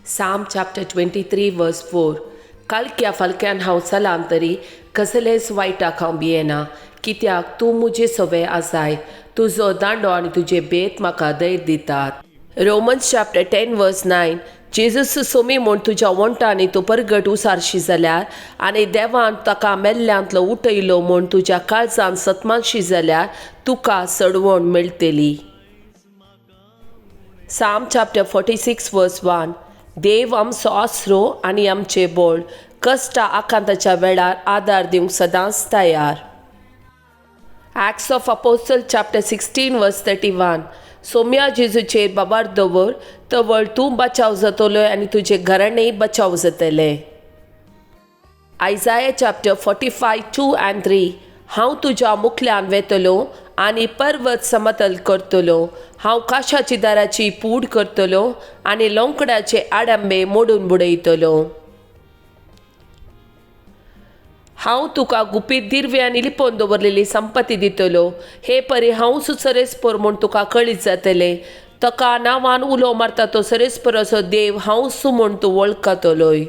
Psalm chapter 23 verse 4. कालक्या फालक्यान हांव चलान तरी कसलेच वायटाक हांव भियेना, कित्याक तूं म्हजे सवे आसाय. तुजो दांडो आनी तुजे बेत म्हाका धैर्य दितात. Romans chapter 10 verse 9. Jesus Somi म्हूण तुज्या वण्टांनी तूं परगट उसारशी जाल्यार आनी देवान ताका मेल्ल्यांतलो उठयलो म्हूण तुज्या काळजान सतमानशी जाल्यार तुका सडवण मेळटली. Psalm chapter 46 verse 1. देव आमचो आसरो आनी आमचे बळ, कश्टा आकांताच्या वेळार आदार दिवंक सदांच तयार. Acts of Apostle chapter 16 verse 31. Somya जेजूचेर बाबार दवर, तवळ तूं बचाव जातलो आनी तुजे घराणेय बचाव जातले. Isaiah chapter 45 2 and 3. हांव तुज्या मुखल्यान वेतलो आनी पर्वत समतल करतलो. हांव काशाची दाराची पूड करतलो आनी लोंकडाचे आडंबे मोडून बुडयतलो. हांव तुका गुपीत दिर्वे आनी लिपोवन दवरलेली संपत्ती दितलो. हे परी हांव सरेस्पर म्हूण तुका कळीत जातलें. ताका नांवान उलो मारता तो सरेस्पराचो देव हांव म्हूण तूं वळखतलोय.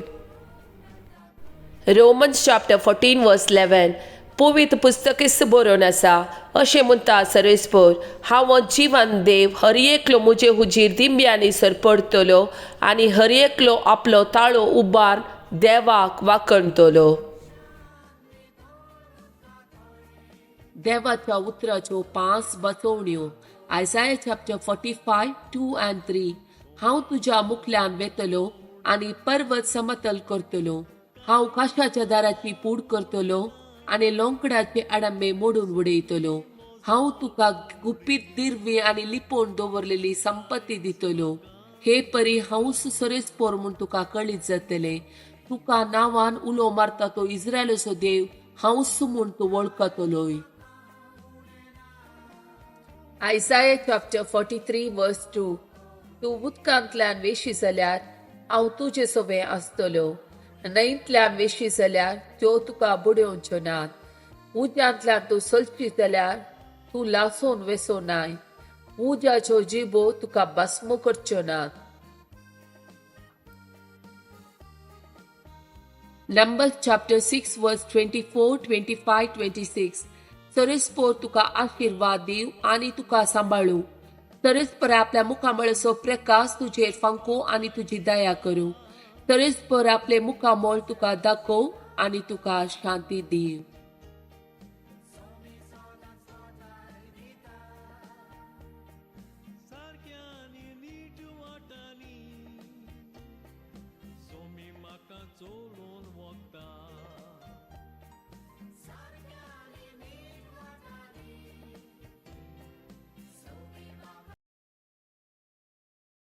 Romans chapter 14 verse 11. पवित्र पुस्तकीच बरोवन आसा, अशें म्हणटा सरेस्पर, हांव जिवन देव हर एकलो म्हजे हुजीर दिंब्यांनी सरपडटलो आनी हर एकलो आपलो ताळो उबार देवाक वाखणटलो. देवाच्या उतराच्यो 5 बसवण्यो. Isaiah chapter 45 2 and 3. हांव तुज्या मुखल्यान वेतलो आनी पर्वत समतल करतलो. हांव काशाच्या दाराची पूड करतलो आनी लोंकडाचे आडंबे मोडून उडयतलो. हांव तुका गुपीत दिर्वी आनी लिपोवन दवरलेली संपत्ती दितलो. हे परी हांव सरेस्पर म्हूण तुका कळीत जातलें. तुका नांवान उलो मारता तो इस्रायलाचो देव हांव म्हूण तूं वळखतलोय. Isaiah chapter 43 verse 2. तूं उदकांतल्यान वेशी जाल्यार हांव तुजे सवें आसतलो. न्हंयतल्यान वेशी जाल्यार त्यो तुका बुडोवच्यो नात. उज्यांतल्यान तूं चलशी जाल्यार तूं लासून वेसो नाय. उज्याच्यो जिबो तुका भस्म करच्यो नात. Numbers chapter 6 verse 24, 25, 26. सरेस्पर तुका आशिर्वाद दिव आनी तुका सांबाळू. सरेस्पर आपल्या मुखामळाचो प्रकाश तुजेर फांको आनी तुजी दया करूं. सरेस्पर आपले मुखामळ तुका दाखोव आनी तुका शांती दिव.